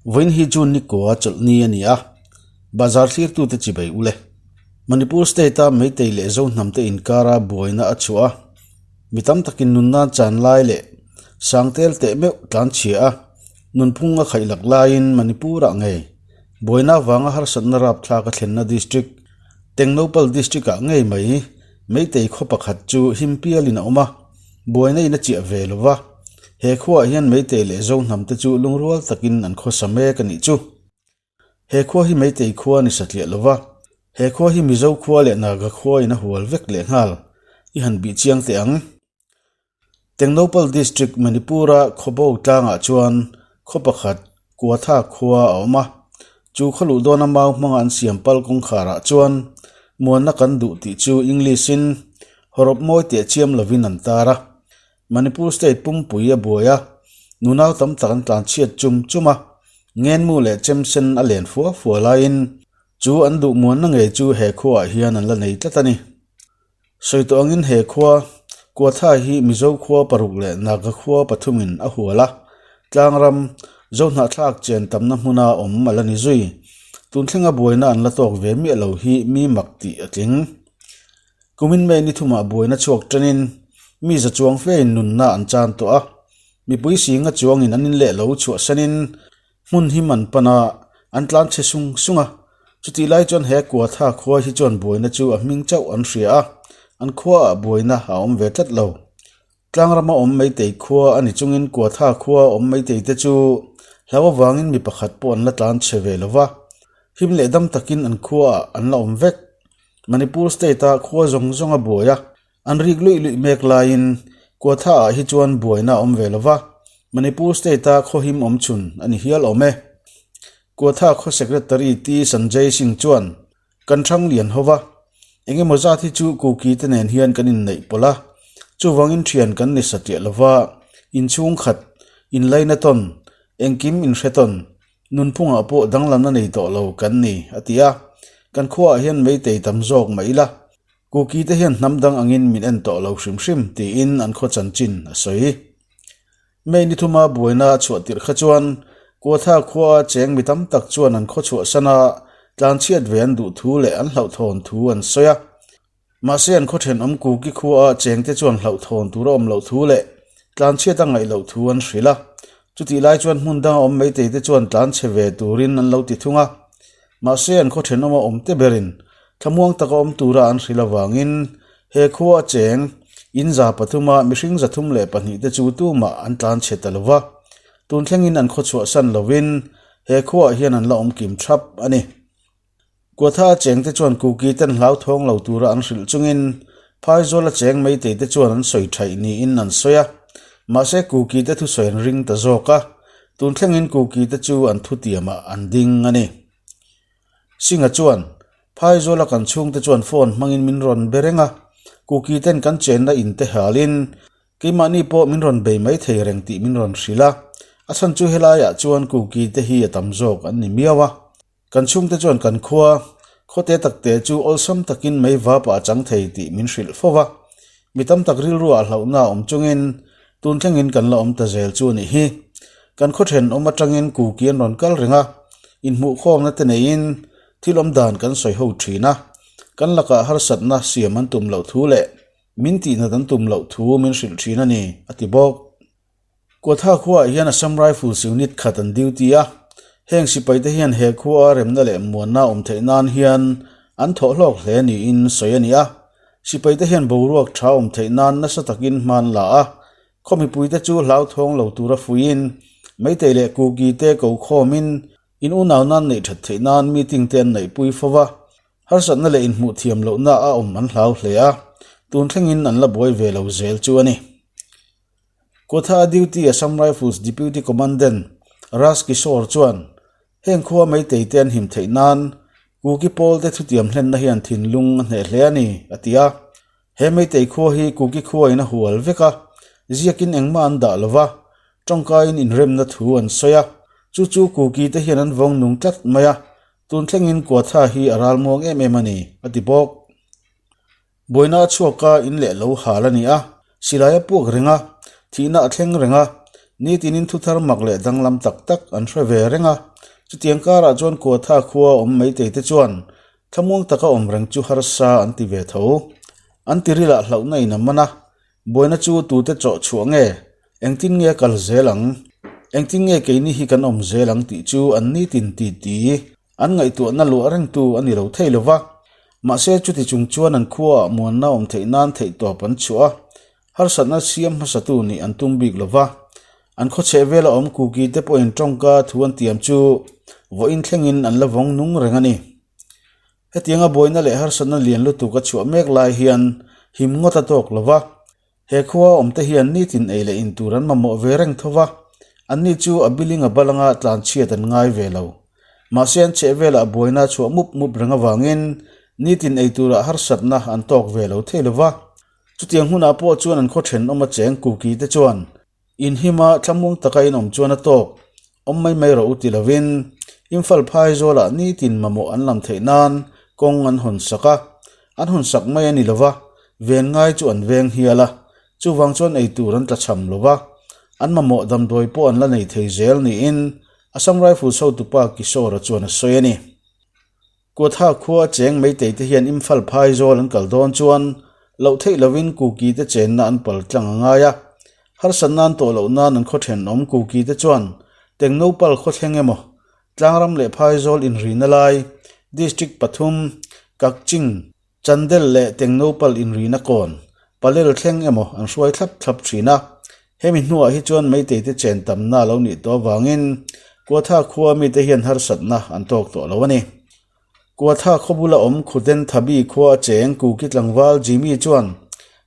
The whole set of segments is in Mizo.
Vawiin hi June ni kua chawlhni a ni a, bazar thlirtute chibei ule. Manipur state-a Meitei leh Zohnamte inkara buaina a chhuah a, mi tam takin nunna chan lai leh sangtel teh meuh tlan chhia a, nunphung a khaih lak laiin Manipur-ah ngei buaina avanga harsatna rapthlak a thlenna district Tengnoupal district-ah ngei mai Meitei khaw pakhat chu himpialin a awm a, buaina in a chiah ve lo va, he khuaah hian Meitei leh Zohnam te chu lungrual takin an khawsa mek a nih chu. He khua hi Meitei khua ni satliah lo va, he khua hi Mizo khua leh Naga khua in a hual vek lehnghal i han bih chiang teh ang. Tengnoupal District Manipur-a Khawbo tlangah chuan khaw pakhat Kuatha khua a awm a, chu khaw luh dawna mau hmanga an siam pal kawngkharah chuan muanna kan duh tih chu English-in hawrawp mawi teh chiam lovin an tar a. Manipur state pumpui a buai a, nunau tam tak an tlan chhiat chum chum a, ngenmu leh chemsen a len fua fua laiin chu an duh muanna ngei chu he khuaah hian an la nei tlat a ni. Sawi tawh angin he khua, Kuatha hi Mizo khua paruk leh Naga khua pathumin a hual a, tlangram, Zohnahthlak chen tamna hmuna awm a la ni zui. Tun thlenga buaina an la tawk ve miah lo hi mi mak tih a tling. Kumin May ni thumah buaina chhuak tanin mi za chuang fein nunna an chan tawh a, mipui singa chuangin an inleh lo chhuahsanin Hmun him an pan a, an tlan chhe sung sung a. Chutih lai chuan he Kuatha khua hi chuan buaina chu a hming chauh an hria a, an khuaah buaina a awm ve tlat lo. Tlangrama awm Meitei khua a ni chungin Kuatha khua awm Meitei te chu hlau avangin mi pakhat pawh an la tlan chhe ve lo va, him leh dam takin an khuaah an la awm vek. Manipur state-a khua zawng zawng a buai a, An rik luih luih mek laiin Kuatha-ah hi chuan buaina a awm ve lo va, Manipur state-a khawhim awm chhun a ni hial awm e. Kuatha khaw Secretary T. Sanjay Singh chuan, Kan hrang lian ho va, eng emaw zat hi chu Kuki te nen hian kan inneih pawlh a, chuvangin thian kan ni satliah lo va, inchhung khat, inlaina tawn, engkim inhre tawn, Nunphungah pawh danglamna nei tawh lo kan ni, a ti a. Kan khuaah hian meitei tam zawk mah ila, Kuki te hian hnam dang angin min en tawh lo hrim hrim, tiin an khaw chanchin a sawi. May ni thuma buaina a chhuah tirh kha chuan Kuatha khuaa cheng mi tam tak chuan an khaw chhuahsana tlanchhiat ve an duh thu leh an hlauhthawn thu an sawi a. Mahse an khaw thenawm Kuki khuaa chengte chuan hlauhthawn tur a awm loh thu leh tlanchhiat a ngaih loh thu an hrilh a. Chutih lai chuan hmun danga awm meitei te chuan tlanchhe ve turin an lo ti thung a. Mahse an khaw thenawma awm te berin thlamuang taka awm tura an hrilh avangin he khua a cheng in za pathuma mihring 302 te chu tumah an tlanchhe ta lo va. Tun thlengin an khaw chhuahsan lovin he khuaah hian an la awm kim thap a ni. Kuatha a chengte chuan Kuki ten hlauthawng lo tura an hrilh chungin Phaizawl a cheng Meitei te chuan an sawi thaih niin an sawi a. Mahse Kuki te thusawi an ring ta zawk a, tun thlengin Kuki te chu an thutiamah an ding a ni. Singh-a chuan, Phaizawl a kan chhungte chuan phone hmangin min rawn be reng a, Kuki ten kan chenna in te halin Keimahni pawh min rawn bei mai thei reng tih min rawn hrilh a, a chhan chu helaiah chuan Kuki te hi a tam zawk an ni miau a. Kan chhungte chuan kan khua, khawte takte chu awlsam takin mei vapah a chang thei tih min hrilh fo va. Mi tam tak rilruah hlauhna a awm chungin tun thlengin kan la awm ta zel chu a nih hi. Kan khaw thenawm atangin Kuki an rawn kal reng a, inhmuhkhawmna te neiin thil awm dan kan sawi ho thin a. Kan lakah harsatna siam an tum loh thu leh min tihnat an tum loh thu min hrilh thin a ni, a ti bawk. Kuatha khuaah hian Assam Rifles unit khat an duty a, heng sipaite hian he khua remna leh muanna awm theih nan hian an thawh hlawk hle niin sawi a ni a. Sipaite hian boruak tha awm theih nan nasa takin hma an la a, khaw mipuite chu hlauthawng lo tura fuiin Meitei leh Kuki te ko khawmin in unau nan neih that theih nan meeting te an neihpui fo va, harsatna leh inhmuh thiam lohna a awm an hlau hle a, tun thlengin an la buai ve lo zel chu a ni. Kotha duty Assam Rifles Deputy Commandant Raj Kishore chuan heng khua Meitei te an him theih nan Kuki pawl te thutiam hlenna hian thinlung a hneh hle a ni, a ti a. He Meitei khua hi Kuki khua in a hual vek a, ziakin engmah an dah lo va, tawngkaiin inremna thu an sawi a, chu chu Kuki te hian an vawng nung tlat mai a, tun thlengin Kotha hi a ralmuang em em a ni, a ti bawk. Buaina a chhuak a, in leh lo hal a ni a, silai a puak reng a, thihna a thleng reng a. Nitinin thuthar mak leh danglam tak tak an hre ve reng a, chutiang karah chuan Kuatha khua awm maitei te chuan thlamuang taka awm reng chu harsa an ti ve tho. An tirilah hlauhna in a man a, buaina chu tute chawh chhuah nge, engtin nge a kal zel ang, engtin nge keini hi kan awm zel ang tih chu an nitin ti ti An ngaihtuahna luah rengtu a ni lo thei lo va, mahse chuti chung chuan an khuaah muanna awm theih nan theihtawp an chhuah a, harsatna siam hmasatu nih an tum bik lo va. An khawchheh vela awm Kuki te pawhin tawngka thu an tiam chu vawiin thlengin an la vawng nung reng a ni. Hetianga buaina leh harsatna lian lutuk a chhuah mek lai hian him ngawt a tawk lo va, He khua awmte hian nitin ei leh in tur an mamawh ve reng tho va, anni chu a biling a balanga tlan chhiat an ngai ve lo. Mahse an chheh velah buaina chhuah mup mup reng avangin nitin ei turah harsatna an tawk ve lo thei lo va. Chutiang hunah pawh chuan an khaw thenawm a cheng Kuki te chuan Inhima thlamuang taka inawm chuan a tawk, awm mai mai rawh u ti lovin Imphal phai zawlah nitin mamawh an lam theih nan kawng an hawn sak a, an hawn sak mai a ni lova, ven ngai chu an veng hial a, chuvang chuan ei tur an tlachham lova, an mamawh damdawi pawh an la nei thei zel niin Assam Rifles hotupa Kishore-a chuan a sawi a ni. Kuatha khua cheng Meitei te hian Imphal phai zawl an kal dawn chuan loh theih lovin Kuki te chenna an pal tlang a ngai a. Harsat nan tawh loh nan an khaw thenawm Kuki te chuan Tengnopal khawthleng emaw Tlangram leh Phaizawl inrina lai District pathum Kakching Chandel leh Tengnopal inrina kawn Palel thleng emaw an hruai thlap thlap thin a. Hemi hnuah hi chuan Meitei te chen tamna a lo nih tawh avangin Kuatha khua mite hian harsatna an tawk tawh lo a ni. Kuatha khaw bula awm Khuden Thabi khua a cheng Kuki tlangval Jimmy chuan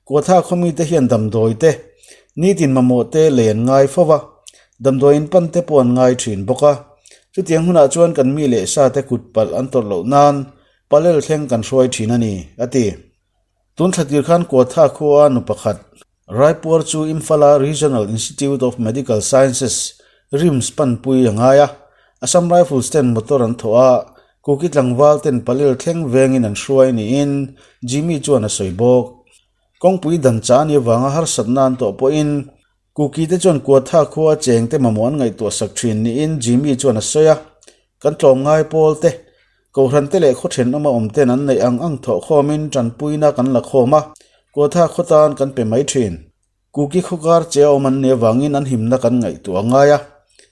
Kuatha khaw mite hian damdawi te, nitin mamawh te lei an ngai fo va, damdawi in pan te pawh an ngai thin bawk a. Chutiang hunah chuan kan mi leh sa te kut palh an tawrh loh nan Palel thleng kan hruai thin a ni, a ti. Tun thla tir khan Kuatha khua nu pakhat, Raipur chu Imphal-a Regional Institute of Medical Sciences, RIMS, panpui a ngai a. Assam Rifles ten motor an thawh a, Kuki tlangval ten Palel thleng vengin an hruai niin Jimmy chuan a sawi bawk. Kawngpui dan cha ni avanga harsatna an tawh pawhin Kuki te chuan Kuatha khua cheng te mamawh an ngaihtuah sak thin niin Jimmy chuan a sawi a, Kan tlawmngai pawl te, Kohhran te leh khaw thenawma awm ten an neih ang ang thawh khawmin tanpuina kan la khawm a, Kuatha khaw tan kan pe mai thin. Kuki khaw kar che a awm an nih avangin an himna kan ngaihtuah a ngai a,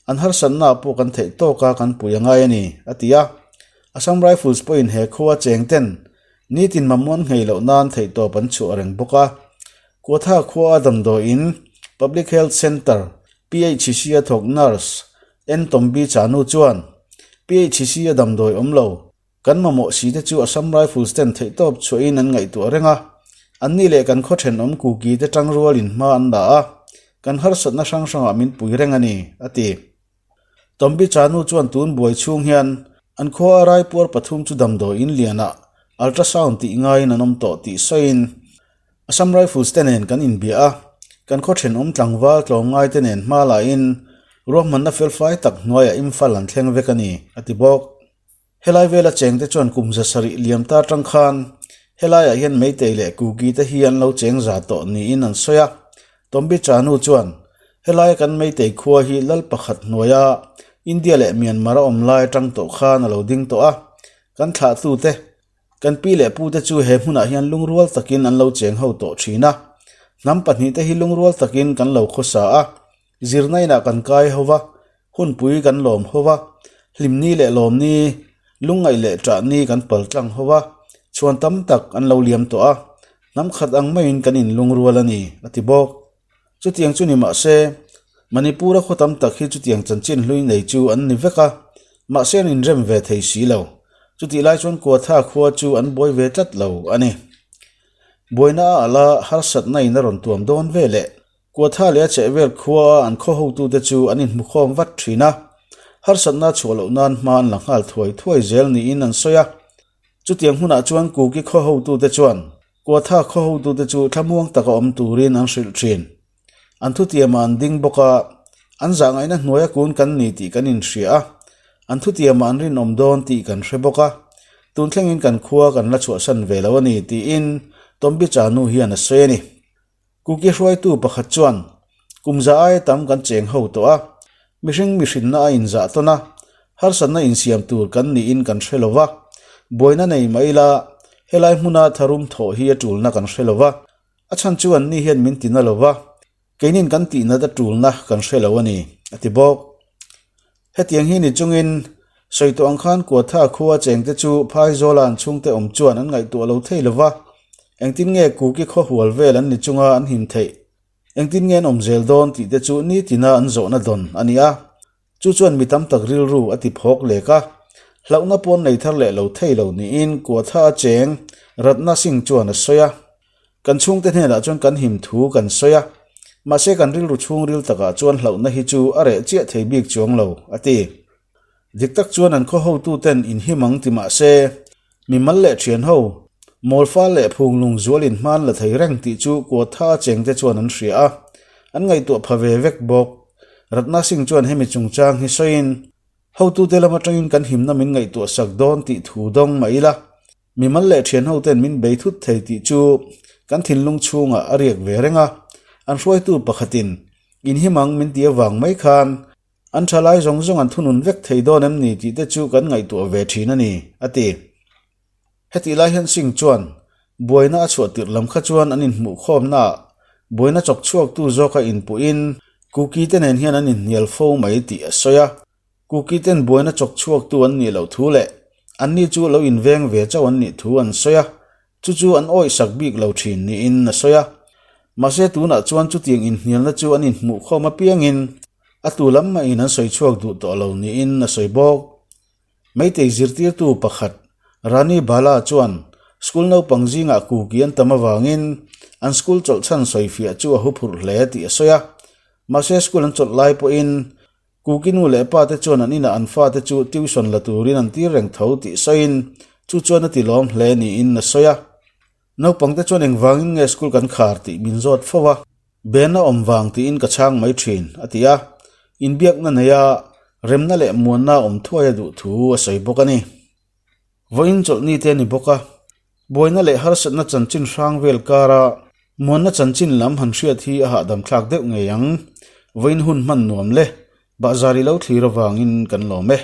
an harsatna ah pawh kan theih tawk a kan pui a ngai a ni, a ti a. Assam Rifles pawhin he khua cheng ten nitin mamawh an nghei loh nan theihtawp an chhuah reng bawk a. Kuatha khua a damdawiin Public Health Centre, PHC a thawk nurse N Tombi Chanu chuan, PHC a damdawi awm lo, kan mamawh si te chu Assam Rifles ten theihtawp chhuahin an ngaihtuah reng a, anni leh kan khaw thenawm Kuki te tangrualin hma an la a, kan harsatna hrang hrangah min pui reng a ni, a ti. Tombi Chanu chuan tun buai chhung hian an khua a raipuar pathum chu damdawiin lianah ultrasound tih ngaiin an awm tawh tih sawiin, Assam Rifles te nen kan inbia a, kan khaw thenawm tlangval tlawmngai te nen hma lahin ruahmanna felfai tak hnuaiah Imphal an thleng vek a ni, a ti bawk. Helai vela chengte chuan kum 700 liam ta atang khan helaiah hian Meitei leh Kuki te hi an lo cheng za tawh niin an sawi a. Tombi Chanu chuan, Helaia kan Meitei khua hi lal pakhat hnuaia India leh Myanmar a awm lai atang tawh khan a lo ding tawh a, kan thlahtute Kan pi leh pute chu he hmunah hian lungrual takin an lo cheng ho tawh thin a. Hnam pahnihte hi lungrual takin kan lo khawsa a, zirna inah kan kai ho va, hunpui kan lawm ho va, hlimni leh lawmni, lungngaih leh ṭahni kan pal tlang ho va, chhuan tam tak an lo liam tawh a, hnam khat ang maiin kan inlungrual a ni, a ti bawk. Chutiang chu ni mah se, Manipur-a khaw tam tak hi chutiang chanchin hlui nei chu an ni vek a, mahse an inrem ve thei si lo. Chutih lai chuan Kuatha khua chu an buai ve tlat lo a ni. Buaina a alh a, harsatna in a rawn tuam dawn ve leh. Kuatha leh a chehvel khua a an khaw hotute chu an inhmukhawm vat thin a, harsatna chhuah loh nan hma an la nghal thuai thuai zel niin an sawi a. Chutiang hunah chuan Kuki khaw hotute chuan Kuatha khaw hotute chu thlamuang taka awm turin an hrilh thin. An thutiamah an ding bawk a, an zahngaihna hnuaia kun kan ni tih kan inhria a, an thutiamah an rinawm dawn tih kan hre bawk a, tun thlengin kan khua kan la chhuahsan ve lo a ni tiin Tombi Chanu hian a sawi a ni. Kuki hruaitu pakhat chuan. Kum za aia tam kan cheng ho tawh a, mihring mihrinna a inzah tawn a, harsatna insiam tur kan niin kan hre lo va, buaina nei mah ila helai hmuna tharum thawh hi a tulna kan hre lo va, a chhan chu anni hian min tina lo va, keinin kan tihnat a tulna kan hre lo a ni, a ti bawk. Hetiang hi ni chungin sawi tawh ang khan Kuatha khua chengte chu Phaizawla an chhungte awm chuan an ngaihtuah lo thei lo va, engtin nge Kuki khaw hual vel an ni chunga an him theih? Engtin nge an awm zel dawn tih te chu nitina an zawhna dawn a ni a, chu chuan mi tam tak rilru a ti phawk lek a, hlauhna pawn nei thar leh lo thei lo niin Kuatha a cheng Ratna Singh chuan a sawi a. Kan chhungte hnenah chuan kan him thu kan sawi a, mahse kan rilru chhungril takah chuan hlauhna hi chu a reh chiah thei bik chuang lo, a ti. Dik tak chuan an khaw hotuten inhim ang ti mah se, mimal leh thian ho, mawlfa leh phunglung zual inhman la thei reng tih chu Kuatha chengte chuan an hria a, an ngaihtuah pha ve vek bawk. Ratna Singh chuan hemi chungchang hi sawiin, Hotute lam atangin kan himna min ngaihtuah sak dawn tih thu dawng mah ila, Mimal leh thian hoten min bei thut thei tih chu kan thinlung chhungah a riak ve reng a, an hruaitu pakhatin inhim ang min ti avang mai khan an tha lai zawng zawng an thunun vek thei dawn em ni tih te chu kan ngaihtuah ve thin a ni, a ti. Hetih lai hian Singh chuan buaina a chhuah tirh lam kha chuan an inhmuhkhawmnaah buaina chawk chhuaktu zawka inpuhin Kuki te nen hian an inhnial fo mai tih a sawi a. Kuki ten buaina chawk chhuaktu an nih loh thu leh anni chu lo inveng ve chauh an nih thu an sawi a, chu chu an awihsak bik lo thin niin a sawi a. Mahse tunah chuan chutiang inhnialna chu an inhmuhkhawm apiangin a tu lam mahin an sawi chhuak duh tawh lo niin a sawi bawk. Meitei zirtirtu pakhat Rani Bala chuan school naupang zingah Kuki an tam avangin an school chawlh chhan sawifiah chu a huphurh hle tih a sawi a. Mahse school an chawlh lai pawhin Kuki nu leh pa te chuan an inah an fate chu tuition la turin an tir reng tho tih sawiin chu chuan a ti lawm hle niin a sawi a. Naupangte chuan engvangin nge school kan khar tih min zawt fo a, Ben a awm vang tiin ka chhang mai thin, a ti a. Inbiakna neia remna leh muanna awm thuai a duh thu a sawi bawk a ni. Vawiin chawlhni te a ni bawk a, buaina leh harsatna chanchin hrang vel kara muanna chanchin lam han hriat hi a hahdam thlak deuh ngei ang. Vawiin hun hman nuam le, bahzar i lo thlir avangin kan lawm e.